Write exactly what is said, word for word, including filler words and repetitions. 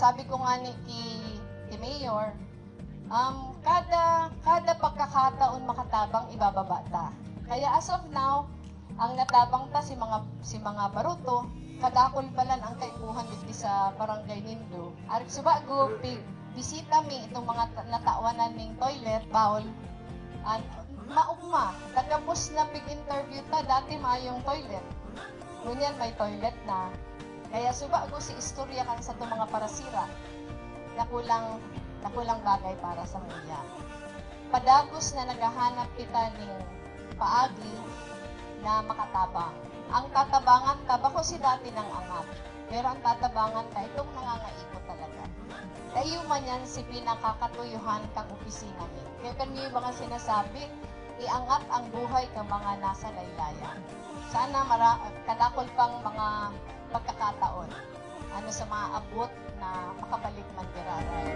Sabi ko nga ni ki, ki Mayor, um, kada, kada pagkakataon makatabang ibababa ta. Kaya as of now, ang natabang ta si mga, si mga baruto, kadakol pa lang ang kaipuhan digdi sa barangay nindo. Arik subago, pi-, bisita mi itong mga ta-, natawanan ning toilet, bowl. An, maugma, kagapos na pig-interview ta, dati mayong toilet. Ngunyan may toilet na. Kaya subago si istorya kan sa itong mga parasira, dakulang, dakulang bagay para sa muya. Padagos na naghahanap kita ning paagi na makatabang. Ang tatabangan ta, bako si dati ng angat, pero ang tatabangan ta, itong nangangaipo talaga. Tayo man yan si pinakakatuyuhan kang opisina mi. Kaya kan may mga sinasabi, iangat ang buhay ka mga nasa laylayan. Sana mara-, kadakol pang mga pagkakataon ano sa mga abot na makabalik man giraray.